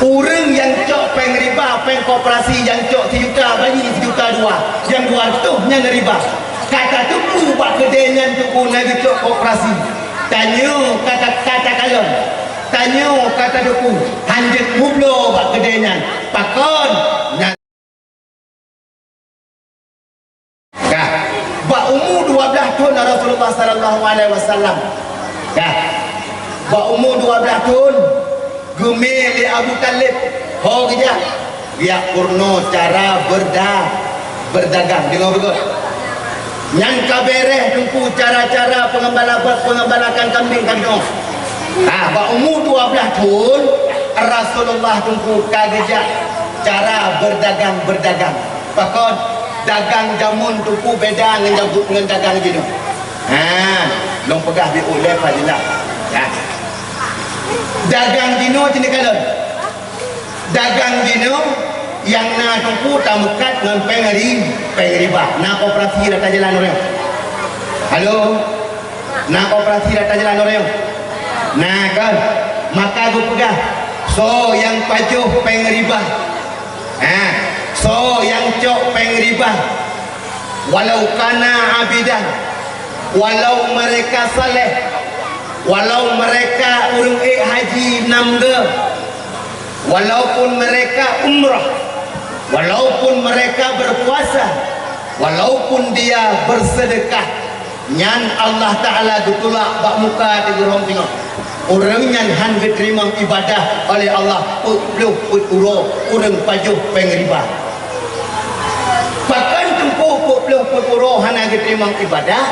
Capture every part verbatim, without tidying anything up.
Ureuëng nyang cok péng riba, péng koperasi nyang cok sijuta, bagi sijuta dua, nyang dua reutôh nyan riba. Ka tateupeue bak keudè nyan teungku na geucok koperasi. Tanyoe ka ta-, ka takalon. Tanyoe ka tateupeue. Hanjeuet mubloe bak keudè nyan. Pakon? Nyan Ka. Bak umu dua blaih thon Rasulullah sallallahu alaihi wasallam. Ka. Bak umu dua blaih thon, geumé lé Abu Thalib, ho geujak, geujak peurunoe cara berda-, berdagang. Deungoe beugöt. Nyan ka bèrèh teungku cara-cara pengembala-, pengembalakan kambing ka deungoe. Ha, bak umu dua blaih thon, Rasulullah teungku ka geujak cara berdagang-berdagang. Pakon, dagang jameun teungku beda ngon jabu-, ngon dagang jinoe. Ha, lôn peugah bak ulèe Fadilah. Ha. Dagang jinoe cit kalon. Dagang jinoe nyang na teungku tameukat ngon péng ri-, péng riba. Na koperasi rata jalan ureuëng? Halo? Na koperasi rata jalan ureuëng? Na kan? Maka geupeugah, soe nyang pajoh péng riba? Ha, soe nyang cok péng riba? Walau kana abidan, walau mereka saleh, walau mereka ureuëng ék haji nam geu, walaupun mereka umrah, walaupun mereka berpuasa, walaupun dia bersedekah, nyan Allah Ta'ala geutulak bak muka teugurong singoh. Ureuëng nyan hán geuteurimong ibadah oleh Allah peuet ploh peuet uroe ureuëng pajoh péng riba. Pakon teungku peuet ploh peuet uroe hana geuteurimong ibadah?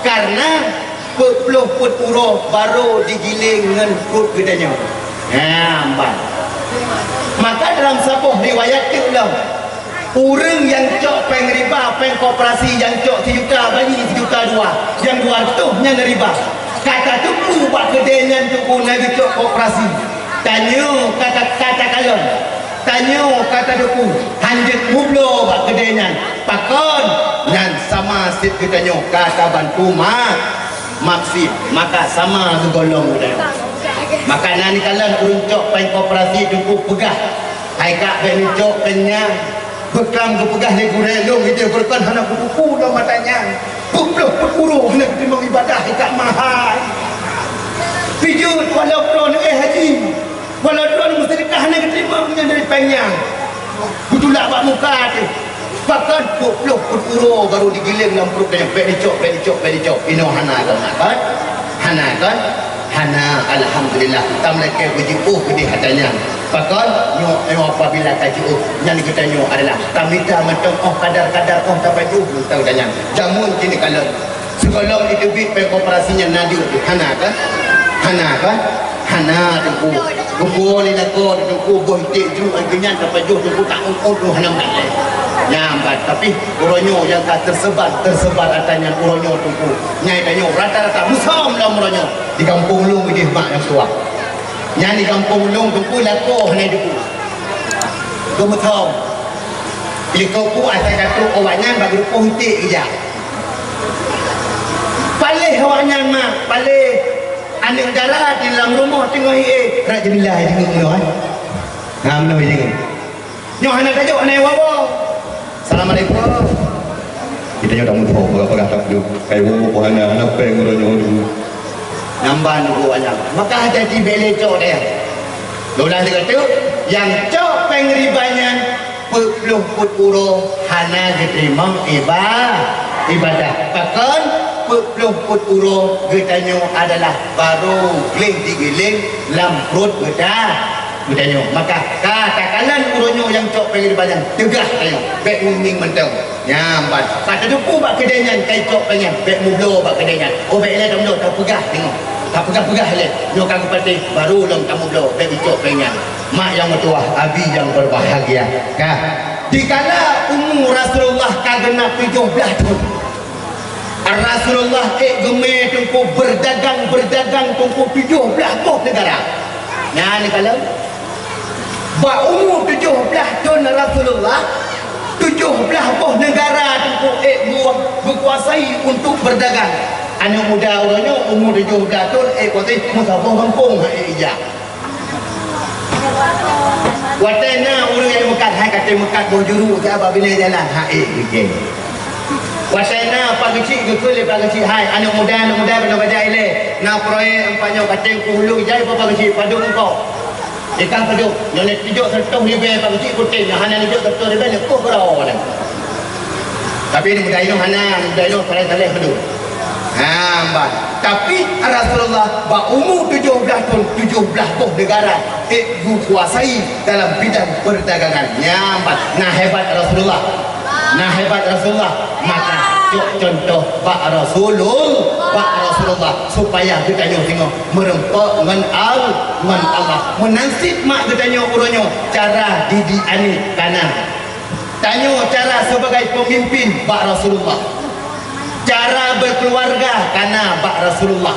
Karena peuet ploh peuet uroe barô digiléng ngon pruet geutanyoe. Nyan ban. Maka dalam saboh riwayat teuk lom, ureuëng nyang cok péng riba, péng koperasi nyang cok sijuta, bagi sijuta dua, nyang dua reutôh nyan riba. Ka tateupeue bak keudè nyan teungku na geucok koperasi. Tanyoe ka ta-, ka takalon. Tanyoe ka tateupeue, hanjeuet mubloe bak keudè nyan. Pakon? Nyan sama cit geutanyoe ka tabantu ma-, maksiet, maka sama geugohlom geutanyoe. Maka na neukalon ureuëng cok péng koperasi teungku peugah, "Hai kak, bèk neucok péng nyan." Beuklam geupeugah lé gurèe lôn, idéh beureukan hana kuteupeu lom mata nyan. Peuet ploh peuet uroe hana geuteurimong ibadah, hai kak, mahai. Pijeuet walau droeneuh ék haji. Walau droeneuh meuseudeukah hana geuteurimong nyan dari péng nyan. Geutulak bak muka teuh. Pakon peuet ploh peuet uroe barô digiléng lam pruet tanyoe, bèk neucok, bèk neucok, bèk neucok. Inoe hana kon, hana kon? Hana kon? Hana, alhamdulillah. Tameulakèe beujiôh keudéh ata nyan. Pakon? Nyoe, nyoe apabila ka jiôh, nyan geutanyoe adalah tamita mantong, oh kadar-kadar, oh tapajoh mantong ata nyan. Jameun keuneuk kalon. Sigohlom jiteubiet péng koperasi nyan na duek, hana kan? Hana kan? Hana, Teungku. Geupuwoe lé lakoe, Teungku, boh iték ju, ai geuh nyan tapajoh, Teungku, taôt-ôt lôn hana meunan. Nyan ban, tapi uroe nyoe nyang ka teusebar, teusebar ata nyan uroe nyoe, Teungku. Nyan tanyoe rata-rata musöm lom uroe nyoe. Di gampông lôn idéh mak nyang tuha. Nyan di gampông lôn, Teungku, lakoe hana jiteupeue. Geumusöm. Likot peue asai ka trok awaknyan bak geurupoh iték geujak. Paléh awaknyan mak, paléh aneuk dara di lam rumoh teungoh ié. Rot jeumilah jingeueng nyoe, eh. Ha, meunoe jingeueng. Nyoe hana tajok, hana iwoe-woe. Assalamualaikum. Geutanyoe tamuphom, peugah-peugah ka peue. Ka iwoe-woe hana, hana péng uroe nyoe. Nyan ban geuh awaknyan. Maka hati-hati bèk lé cok deh. Lôn lagèe teuk, nyang cok péng riba nyan peuet ploh peuet uroe hana geuteurimong iba-, ibadah. Pakon peuet ploh peuet uroe geutanyoe adalah barô gleh digiléng lam pruet geuta-, geutanyoe. Maka ka takalon uroe nyoe nyang cok péng riba nyan, teugah tanyoe, bèk ngieng-ngieng mantong. Nyan ban. Ka tateupeue bak keudè nyan, ka icok péng nyan, bèk mubloe bak keudè nyan. Oh, bèk ilèe tamubloe, tapeugah teungoh. Tapeugah-peugah ilèe. Nyoe ka geupatéh, barô lom tamubloe, bèk icok péng nyan. Mak nyang meutuwah, abi nyang berbahagia. Ka. Dikala umu Rasulullah ka geunap tujoh blaih thon, Rasulullah ék geumé Teungku berdagang-berdagang Teungku tujoh blaih boh neugara. Nyan kalon. Bak umu tujoh blaih thon Rasulullah, tujoh blaih boh neugara Teungku ék geu-, geukuasai untuk berdagang. Aneuk muda uroe nyoe umu tujoh blaih thon ék kuasai meusaboh gampông han ék ijak. Watée na ureuëng nyang meukat, hai ka tém meukat boh juru, jak bak binéh jalan, hai, eh, gigée. Watée na Pak Geuchik geukheun lé Pak Geuchik, hai, aneuk muda, aneuk muda, beunoe bajai ilée. Na proyek empat nyoe ka tém kuh ulung, jai Pak Geuchik, padum engkau. Ikah padum, nyoe lé tujok seratus ribée Pak Geuchik kutem, nyang hana nijok seratus ribée, lé kuh keudroe. Tapi aneuk muda inong hana, aneuk muda inong saleh-saleh padum. Ha, ban. Tapi Rasulullah bak umu tujoh blaih thon, tujoh blaih boh negara, eh, geukuasai dalam bidang perdagangan. Nyan ban. Nah, hebat Rasulullah. Nah, hebat Rasulullah. Maka, cok contoh bak Rasulul-, bak Rasulullah, supaya geutanyoe singoh meureumpok ngon Al-, ngon Allah. Meunan cit mak geutanyoe uroe nyoe, cara didik aneuk kana. Tanyoe cara sebagai pemimpin bak Rasulullah. Cara berkeluarga kana bak Rasulullah.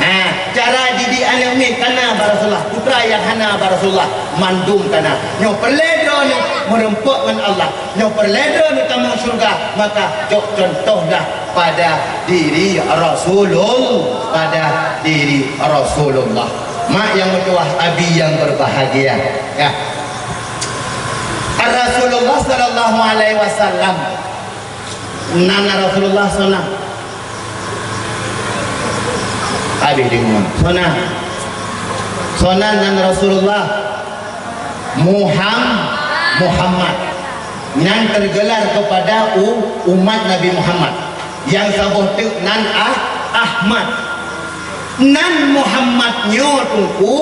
Ha, cara didik aneuk miet kana bak Rasulullah. Putra nyang hana bak Rasulullah, mandum kana. Nyoe peureulée droeneuh meureumpok ngon Allah. Nyoe peureulée droeneuh tamong syeuruga, maka cok contohlah pada diri Rasulul-, pada diri Rasulullah. Mak nyang meutuwah, abi nyang berbahagia. Ya. Rasulullah sallallahu alaihi wasallam, nan Rasulullah sona. Habéh deungoe. Sona. Sona nan Rasulullah. Muham-, Muhammad. Nan tergelar kepada u-, umat Nabi Muhammad. Nyang saboh teuk nan Ah-, Ahmad. Nan Muhammad nyoe Teungku,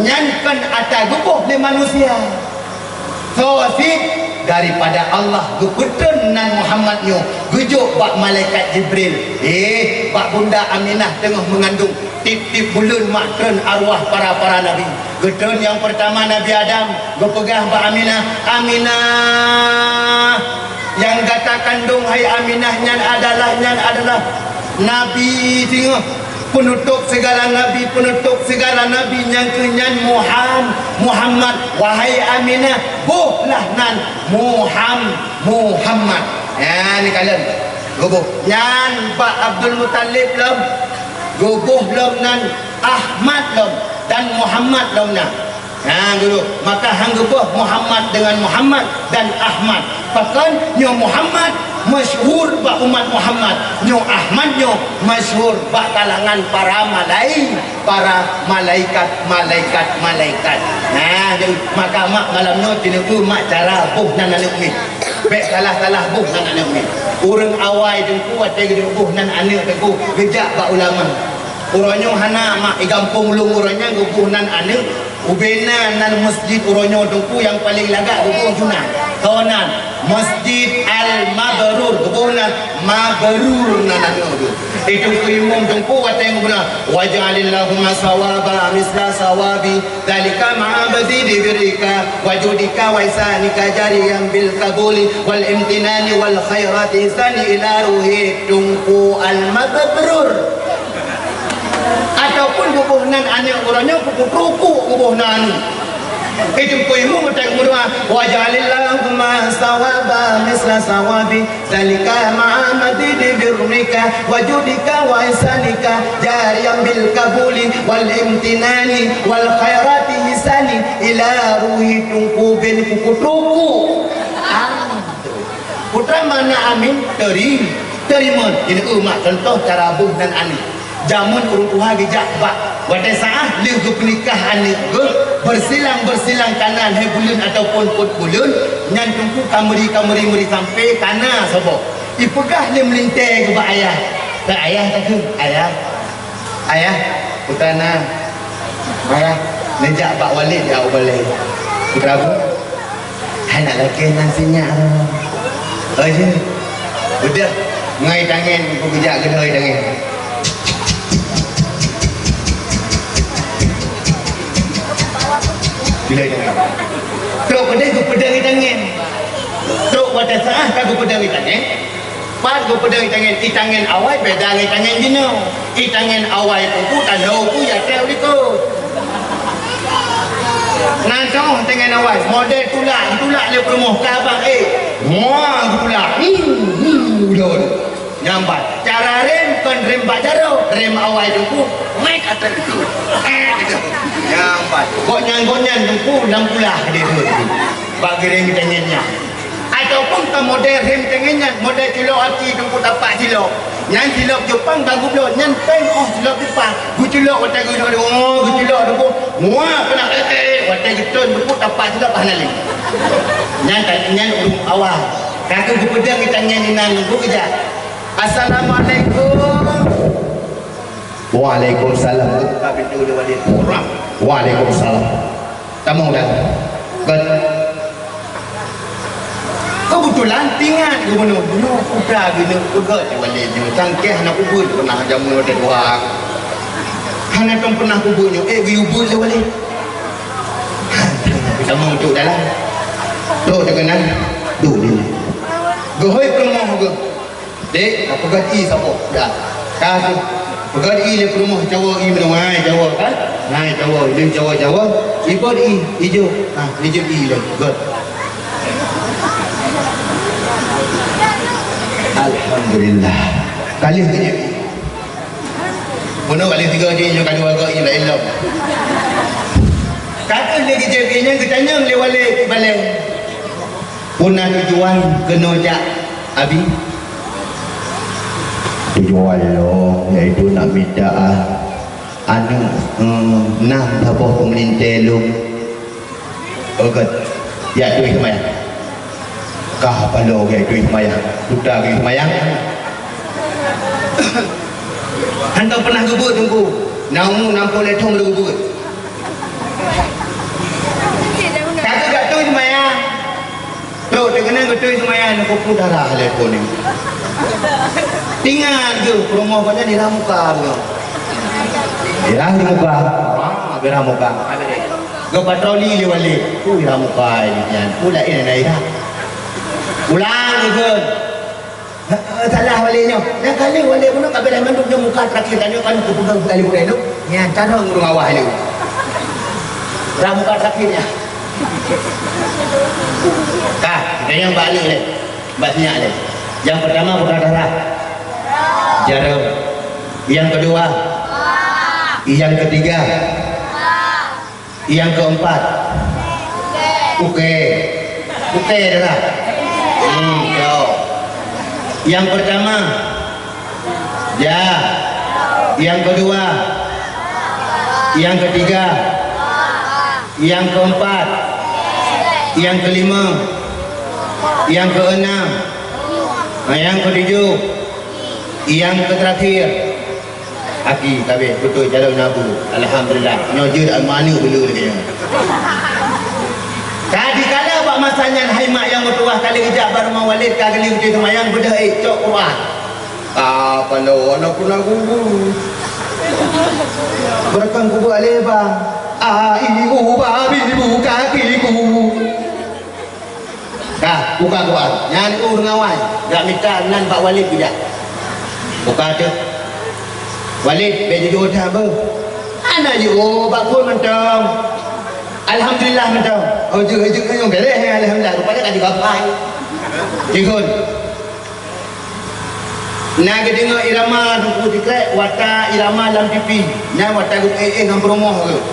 nyan kon ata geuboh lé manusia. Soe cit daripada Allah geupeutreun nan Muhammad nyoe, geujok bak malaikat Jibril. Eh, bak bunda Aminah teungoh meungandung, tiep-tiep buleuen mak treun arwah para-para nabi. Geutreun nyang peurtama Nabi Adam, geupeugah bak Aminah, "Aminah, nyang gata kandong hai Aminah nyan adalah, nyan adalah Nabi singoh, peunutôb sigala nabi, peunutôb sigala nabi, nyang keu nyan Muham-, Muhammad. Wahai Aminah, bohlah nan Muham-, Muhammad." Nyan kalon, geuboh. Nyan bak Abdul Muthalib lom, geuboh lom nan Ahmad lom dan Muhammad lom na. Ha, guru, maka han geuboh Muhammad dengan Muhammad dan Ahmad. Pakon nyoe Muhammad masyhur bak umat Muhammad, nyoe Ahmad nyoe masyhur bak kalangan para malai-, para malaikat, malaikat, malaikat. Nah, jadi maka mak malam nyoe keuneuk mak cara boh nan aneuk miet. Bék salah-salah boh nan aneuk miet. Ureuëng awai Teungku watée geuboh nan aneuk Teungku geujak bak ulama. Uroe nyoe hana mak i gampông ulôn uroe nyan geuboh nan aneuk. Ubena nan masjid uroe nyoe Teungku nyang paleng lagak geuboh sunan. Soe nan? Masjid Al-Mabrur, geuboh nan Mabrur nan aneuk tu. Itu imum Teungku watée geuboh nan, "Waj'alillahumma sawaba misla sawabi dzalika ma'a mazidi birrika wa judika wa ihsanika jariyan bil qabuli wal imtinani wal khairati ihsani ila ruhi Teungku Al-Mabrur." Ataupun geuboh nan aneuk uroe nyoe peutrukuk geuboh nan aneuk. Itu pun ilmu tak geuboh, "Waj'alillahumma sawaba misla sawabi dzalika ma'a mazidi birrika wa judika wa ihsanika jariyan bil qabuli wal imtinani wal khairati ihsani ila ruhi Teungku bin Kuku Teungku." Putra mana amin teri-, terimun. Ini umat contoh cara boh nan aneuk. Jameun ureuëng tuha geujak bak. Watée saah lheueh geupeunikah aneuk geuh, bersilang-bersilang kana lhée buleuen ataupun peuet buleuen, nyan Teungku ka meuri, ka meuri, meuri sampoe kana saboh. Ipeugah lé meulintée keu bak ayah. Keu ayah takheun, "Ayah, ayah, putra na, ayah, neujak bak Walid ya ubalai." Putra bu, hana lakée nan sinyak. Oh, ya. Udah, ngai tangen, ku geujak keunoe tangen. Bila tangen. Trok peudeh, ku peudeh tangen. Trok watée saah ka ku peudeh tangen. Pat geupeudong itangen, itangen awai beda ngon itangen jinoe. Itangen awai Teungku tanoh ku ya teuh likot. Nan soh itangen awai, model tulak, tulak lé peurumoh ka abang, eh. Wah, tulak. Hmm, hmm, udah. Nyambat. Cara rem kon rem bak jaroe, rem awai Teungku. Wek ateueh Teungku. Eh, gitu. Nyang pat. Gobnyan, gobnyan Teungku lam kulah di rot. Bak giring geutangieng nyan. Ataupun ka model rem tangieng nyan, model culok aki Teungku tapak silop. Nyan silop Jepang ka geubloe, nyan péng óh silop Jepang. Geuculok watèe geuculok, oh, geuculok Teungku. Muah peunah, eh, eh, watèe geuton Teungku tapak silop hana lé. Nyan ka, nyan ureueng awai. Ka geupeudong geutangieng inan Teungku geujak. Assalamualaikum. Waalaikumsalam. Buka pintu dia balik. Waalaikumsalam. Tamong dah. Kan. Kebetulan tingat gubernur. Nyoe kuda geuneuk peugöt di balik nyoe. Tangkeh hana kubeuet pernah jamu ada dua. Hana tong pernah kubeuet nyoe. Eh, geuyue beuet lé balik. Tamong tu dalam. Tu teukenan. Tu ni. Geuhôi peurumoh geuh. Dek, ka peugöt ie saboh. Dah. Ka tu. Peugöt ie lé peurumoh cawa ie meunong. Hai, cawa kan? Hai, cawa. Lheuh cawa-cawa. Ipot ie, ijok. Ha, ijok ie lé. Göt. Alhamdulillah. Ka lheuh ijok ie. Meunong ka lheuh tiga jih, ijok ka dua göt ie laén lom. Ka keuh lé ijok ie nyan geutanyong lé walé balèe. Peue na tujuan keunoe jak, Abi? Tujuan lôn yaitu nak mita aneuk, eh, nam saboh peumeulintèe lôn. Oh, göt. Jak tuih seumayang. Kah paloe jak tuih seumayang. Tuta geuh seumayang. Hantom pernah geubeuet Teungku. Na umu nam ploh lhèe thôn baru geubeuet. Ka keuh jak tuih seumayang. Trok teukeunang geutôi seumayang, neupeupeu darah lé phôn nyoe. Ingat geuh, peurumoh gobnyan irah muka geuh. Irah muka. Ah, irah muka. Geupatroli lé walé. Peue irah muka nyan? Peue laén na irah? Ulang geuh. Salah walé nyoe. Nyang ka lheueh walé bunoe ka beureh mandum nyoe muka terakhir tanyoe kan keupeugah bukan lé bunoe. Nyan carông ureueng awai lé. Rah muka terakhir nyan. Ka, kita nyang bak lé lé. Bak sinyak lé. Yang pertama bukan darah. Jarum. Yang kedua. Yang ketiga. Yang keempat, uke. Uke dah. Hmm, yo. Yang pertama, ya. Yang kedua, yang ketiga, yang keempat, yang kelima, yang keenam, yang ketujuh, yang keterakhir. Aki, kabeh, beutôi, jalan nabu. Alhamdulillah. Nyoe jeuet aneuk beuleu lagèe nyoe. Ka dikala bak masa nyan hai mak nyang meutuwah ka lheueh geujak bak rumoh Walid ka geulheueh geutôi seumayang beudôh ék cok Quran. Ah, paloe na puna guru. Beureukang kubu aleba. A, i, u, ba, bi, bu, ka, ki, ku. Ka, buka Quran. Nyan ureueng awai. Jak mita nan bak Walid geujak. Buka teuh. Walid, bèk jujur that beuh. Hana jujur, bak phôn mantong. Alhamdulillah mantong. Oh, jeuet, jeuet, jeuet, beres, alhamdulillah. Rupanya ka jigapai. Jihon. Na geudeungoe irama Teungku sikrek, watèe irama lam tipi. Nyan watèe geuéh-éh ngon peurumoh geuh.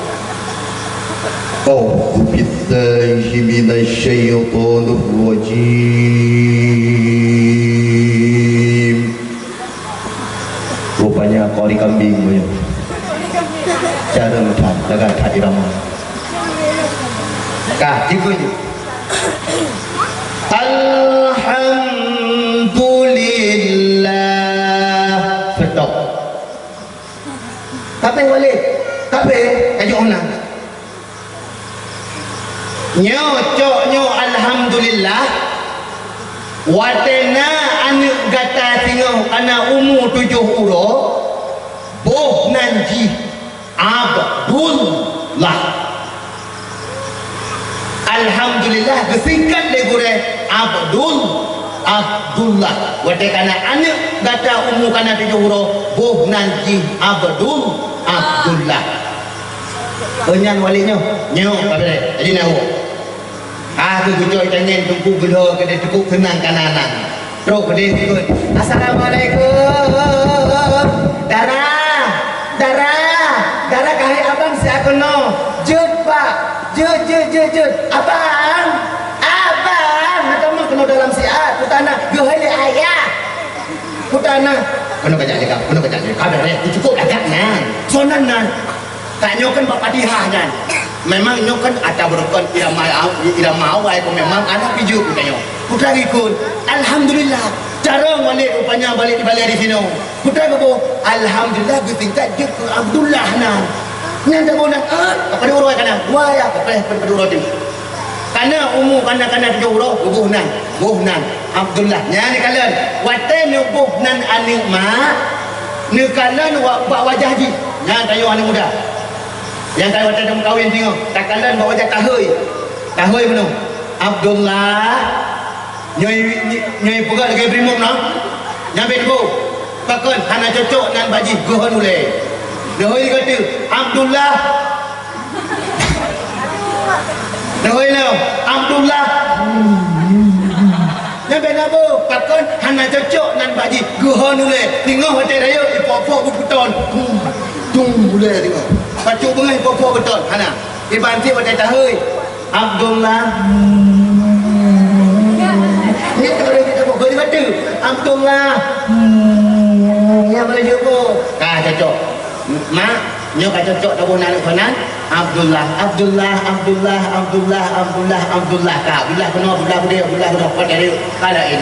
A'udzubillahi minasyaitonirrajim. Rupanya kori kambing nyoe. Cara meutan, lagak that irama. Ka, jikeu jih. Alhamdulillah. Stop. Tapi Walid, tapi kajok na. Nyoe cok nyoe alhamdulillah. Watèe na aneuk gata singoh ka na umu tujoh uroe, boh nan jih Abdullah. Alhamdulillah, geusingkat lé gurèe Abdul, Abdullah. Watèe ka na aneuk gata umu ka na tujoh uroe, boh nan jih Abdul, Abdullah. Oh, nyan Walid nyoe, nyoe ka beureh. Jadi na woe. Ah, keu geucok tangieng Teungku geulhô keudeh teukuk keunang ka na nan. Trok keudeh ikot. Assalamualaikum. Dara. Dara. Dara, ka hai abang siat keunoe. Jeuet, Pak. Jeuet, jeuet, jeuet, jeuet. Abang. Abang. Meutamong keunoe dalam siat. Kutana, geuhôi lé ayah. Kutana. Keunoe kajak lé kau. Keunoe kajak lé kau. Ka beureh. Cukup lagak nyan. Sonan nan. Tanyoe kan bak Fatihah nyan. Memang nyoe kan ata beurukon irama, irama awai ko memang aneuk pijuet tanyoe. Putra gikun. Alhamdulillah. Carông Walid rupanya balik di balai di sinoe. Putra geuboh. Alhamdulillah geutingkat jeuet keu Abdullah nan. Nyan taboh nan. Ah, pada uroe kana. Dua ya, pada, pada uroe tu. Kana umu kana-kana tujoh uroe, geuboh nan. Boh nan. Abdullah. Nyan neukalon. Watèe neuboh nan aneuk mak, neukalon wa-, bak wajah jih. Nyan tanyoe aneuk muda. Nyang ka watèe tameukawen singoh, takalon bak wajah tahôi. Tahôi meunoe. Abdullah, nyoe, nyoe, nyoe peugah lagèe brimop na. Nyan bèk neuboh. Pakon hana cocok nan bak jih geuhon ulèe. Neuhôi gata, Abdullah. Neuhôi lom, Abdullah. Nyan bèk neuboh, pakon hana cocok nan bak jih geuhon ulèe. Singoh watèe rayeuk ipok-pok beupeuton. Tung, tung ulèe singoh. Pacok beungèh ipok-pok beupeuton, hana. Iban cit watèe tahôi. Abdullah. Nyan tak boleh kita boh. Boleh baca. Abdullah. Nyan boleh jeuet boh. Ka cocok. Mak, nyoe ka cocok taboh nan aneuk keunan. Abdullah, Abdullah, Abdullah, Abdullah, Abdullah. Ka, Abdullah keunoe, Abdullah keudeh, Abdullah keunoe. Ka dari, ka dari.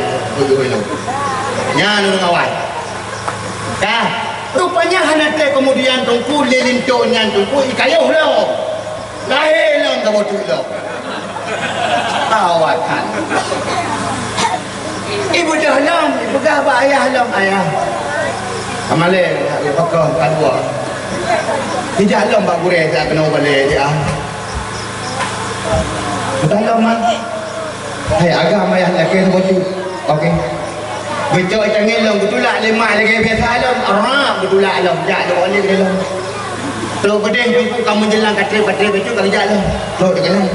Nyan ureueng awai. Ka, rupanya hana trép keumudian Teungku lé linto nyan Teungku ikayôh lom. Lahé lom saboh teuk lom. Awak kan. Ibeudôh lom, ipeugah bak ayah lom, "Ayah, amalé, ipakoh ka dua." Ijak lom bak gurèe, jak keunoe balèe, jak. Udah lom, Mak. Hai, agam ayah lakèe saboh teuk. Oke. Geucok tangieng lom, geutulak lé mak lagèe biasa lom. Rap, geutulak lom. Jak lom, oleh lom. Trok keudeh, Teungku ka meujalan ka trép, ka trép, bacut ka geujak lom. Trok teukeunong.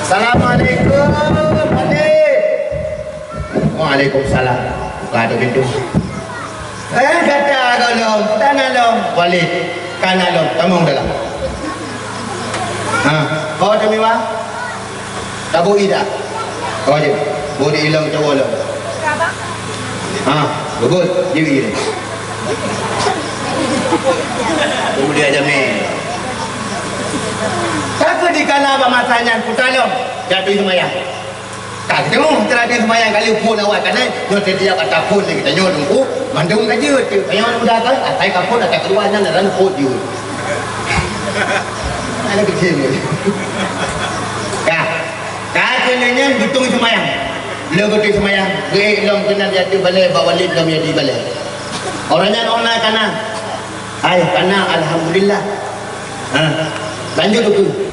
Assalamualaikum, Mak. Waalaikumsalam. Buka tu pintu. Eh, gata gohlom, kana lom. Walid, kana lom. Tamong dalam. Ha, ho teumiwa? Taboh ida. Ho jeuet. Boh di ilong cowok lom. Ha, beugöt. Jeuet ilong. Kemudian jamé. Tapi dikala bak masa nyan, kutalong. Jatuh semayang. Ka geuteumu, teulatih seumayang kali phôn awak kanai, nyoe setiap ata phôn lé geutanyoe Teungku, mandum ka jeuet. Tanyoe muda kan, asai ka phôn, ata keuluwa nyan dalam phôn jeuet. Ada kecil ni. Ka, ka keuneuk nyan geutung seumayang. Lé geutung seumayang, geuék lom keunan di ateueh balèe, bak Walid lom di balèe. Orang nyan ôh na kana. Hai, kana, alhamdulillah. Ha, lanjut Teungku.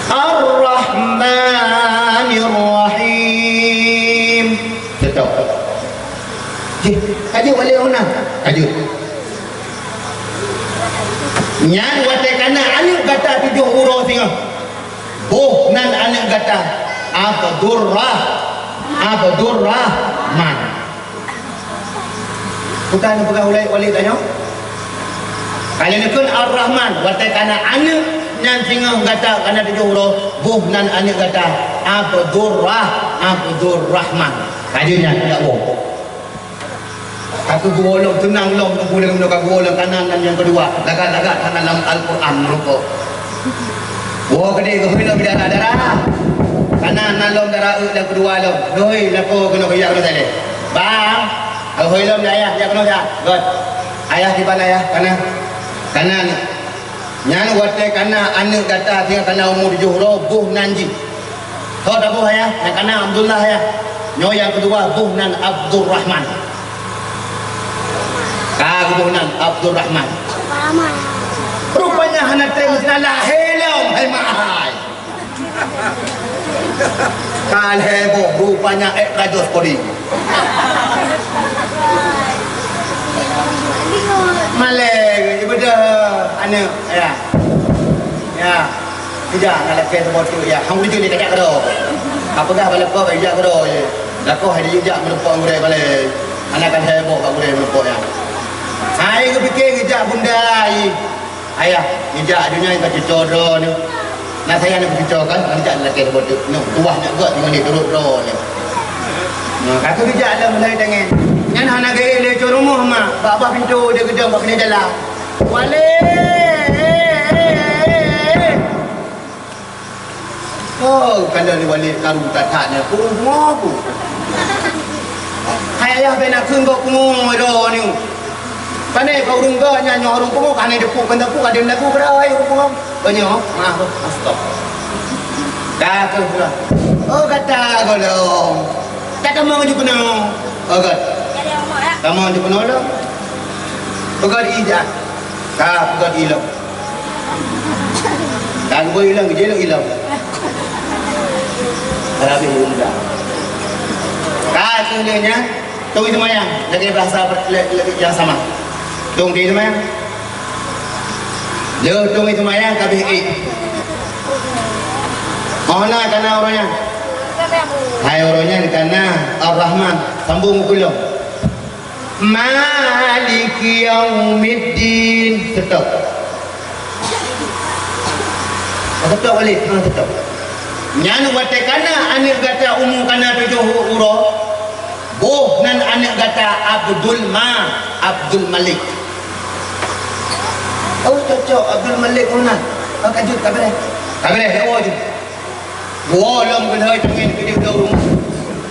Ar-Rahmanir-Rahim. Beutôi. Jih, ka jeuet Walid ôh na. Ka jeuet. Nyan watèe kana aneuk gata tujoh uroe singoh. Boh nan aneuk gata Abdurrah-, Abdurrahman. Bukan peugah ulèe Walid tanyoe. Ka lheueh neukheun Ar-Rahman, watèe kana aneuk nyan singoh gata kana tujoh uroe, boh nan aneuk gata Abdurrah-, Abdurrahman. Ka jeuet nyan, jak boh. Ka geuwoe lom, teunang lom, Teungku, lagèe meunoe ka geuwoe lom, kana nan nyang keudua. Lagak-lagak kana lam Al-Quran meurukok. Woe keudeh geuhôi lom dara-dara. Kana na lom dara eu nyang keudua lom. Geuhôi lakoe keunoe keu jak keunoe saleh. Bang, geuhôi lom ayah jak keunoe jak. Göt. Ayah kiban ayah kana. Kana ni. Nyan watèe kana aneuk gata singoh kana umu tujoh uroe boh nan jih. Ho taboh ayah, nyang kana Abdullah ayah. Nyoe nyang keudua boh nan Abdurrahman. Ka geuboh nan Abdurrahman. Rupanya hana trép meusinan lahé lom, hai mak hai. Ka lhèe boh, rupanya ék rajos podi. Malèe, ibeudôh aneuk, ya. Ya. Tidak, nak lakèe saboh teuk, ya. Hang ujeuen ni kajak keudroe. Ka peugah bak lakoe, "Ijak keudroe." Lakoe hai jijak meureumpok gurèe balèe. Hana ka lhèe boh bak gurèe meureumpok nyan. Hai geupike geujak bunda, "Ayah, ijak donya ka cuco droeneuh." Na sayang nyoe cuco kan, nyoe jak lakèe saboh teuk. Nyoe tuwah nyoe gèt ngon turot droeneuh. Nyoe ka geujak lom lhèe tangen. Nyan hana geuék lé cot rumoh mak, bak bah pintoe dia geudong bak keuneuk jalan. "Walid!" Oh, kanda ni Walid karu that-that nyan. Pungo, pungo, pungo. Hai ayah bèk nakheun gop pungo droeneuh. Pane ka ureueng gèt nyan nyoe ureueng pungo, ka hana jipeuet, ka hana jipeuet, ka dem lagu bra, hai ureueng pungo. Ka nyoe, maaf, stop. Ka keuh pula. Oh, gata gohlom. Tak tamong jipeunoh. Oh, gèt. Tamong jipeunoh lom. Peugah di ijak. Ka peugah di lom. Ka geubri ilong, geujilok ilong. Rabih ilong dah. Ka keuh lheueh nyan, tueng seumayang, lagèe bahasa per-, le-, le-, nyang sama. Tueng seumayang. Lheueh tueng seumayang, ka abéh ék. Oh, na kana uroe nyan. Hai uroe nyan kana Ar-Rahman, sambung u keulong. Maliki yaumiddin. Stop. Stop balik. Ha, stop. Nyan watèe kana aneuk gata umu kana tujoh uroe, boh nan aneuk gata Abdul Ma, Abdul Malik. Oh, cocok Abdul Malik meunan. Oh, ka jeuet, ka bèrèh. Ka bèrèh, lawa jeuet. Woe lom geuhôi tangen keudéh lom rumoh.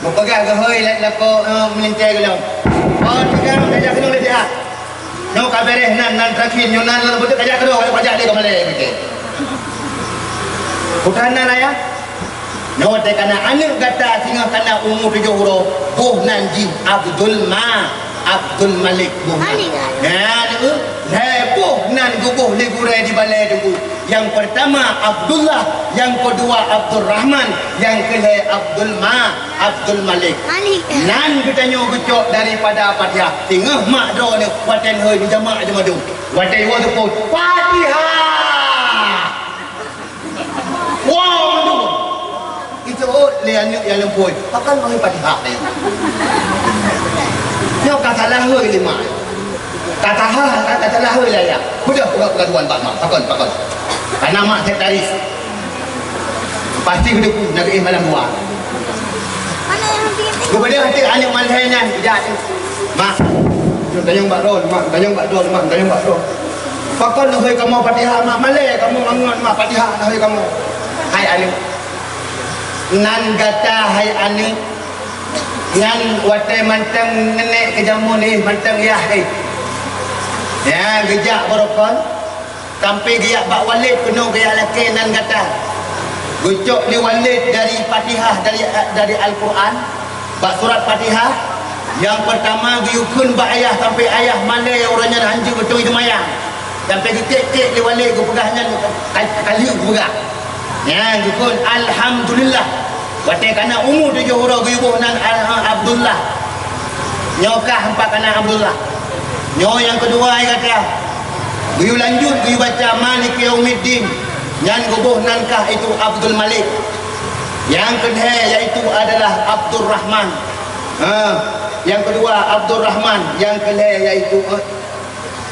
Meupeugah geuhôi lé lakoe, eh, meulintèe geuh lom. Oh, teungoh tajak keunoe lé siat. Nyoe ka bèrèh nan, nan terakhir, nyoe nan, nan beutôi tajak keunoe, tajak lé keumalèe, beutôi. Peue keuh nan, Ayah? Nyoe watèe kana aneuk gata singoh kana umu tujoh uroe, boh nan jih Abdul Ma, Abdul Malik boh nan. Malik, ya. Nyan, eh, lhèe boh nan geuboh lé gurèe di balèe teungku. Nyang peurtama Abdullah, nyang keudua Abdurrahman, nyang keulhèe Abdul Ma, Abdul Malik. Malik. Nan geutanyoe geucok daripada Fatihah. Teungoh mak droeneuh watèe lheueh di jamak jeumadu. Watèe iwoe seupôt, "Fatihah!" Wow, mandum. Itu lé aneuk nyang lumpoi. Pakon meuhôi Fatihah lé. Nyoe ka salah hôi lé mak. Ka salah, ka, ka salah hôi lé ayah. Peugah, peugah, peugah tuan bak mak. Pakon, pakon. Karena mak sekretaris. Pasti beudeuku, na geuéh malam dua. Geubeudeuh até aneuk malhé nyan, ijak. Mak, tanyong bak droe, mak, tanyong bak droe, mak, tanyong bak droe. Pakon neuhôi kamoe Fatihah, mak, malèe kamoe ngon mak Fatihah neuhôi kamoe. Hai aneuk. Nan gata hai aneuk, nyan watèe mantong neunek keu jameun éh, mantong yah éh. Ya, geujak barokon, sampoe geujak bak Walid keunoe geujak lakèe nan gata. Geucok lé Walid dari Fatihah, dari, dari Al-Quran, bak surat Fatihah, nyang peurtama geuyue kheun bak ayah sampoe ayah malèe uroe nyan hanjeuet beutôi seumayang. Sampoe geukek-kek lé Walid geupeugah nyan ka, ka lheueh geupeugah. Nyan geukheun, "Alhamdulillah." Watèe kana umu tujoh uroe geuyue boh nan Al-, Abdullah. Nyoe kah empat kana Abdullah. Nyoe nyang keudua ai gata. Geuyue lanjut geuyue baca Maliki Yaumiddin. Nyan geuboh nan kah itu Abdul Malik. Nyang keulhèe yaitu adalah Abdurrahman. Ha, nyang keudua Abdurrahman, nyang keulhèe yaitu, eh,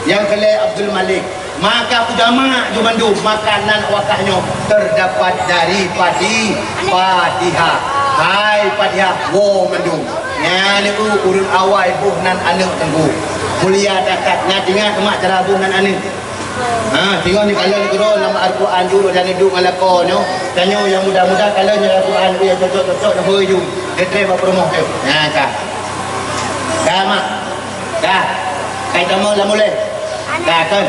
nyang keulhèe Abdul Malik. Maka kujak mak jih mandum, maka nan wakah nyoe teudapat dari padi Fatihah. Hai Fatihah, woe mandum. Nyan niku ureueng awai boh nan aneuk teungku. Mulia that-that, nyan ingat mak cara boh nan aneuk. Ha, singoh neukalon keudroe lam Al-Quran jih dan neuduek ngon lakoe nyoe. Tanyoe nyang muda-muda kalon lam Al-Quran nyang cocok-cocok neuhôi jih. Neutrép bak peurumoh teuh. Nyan ka. Ka mak. Ka. Kai tamong lam ulèe. Ka kon.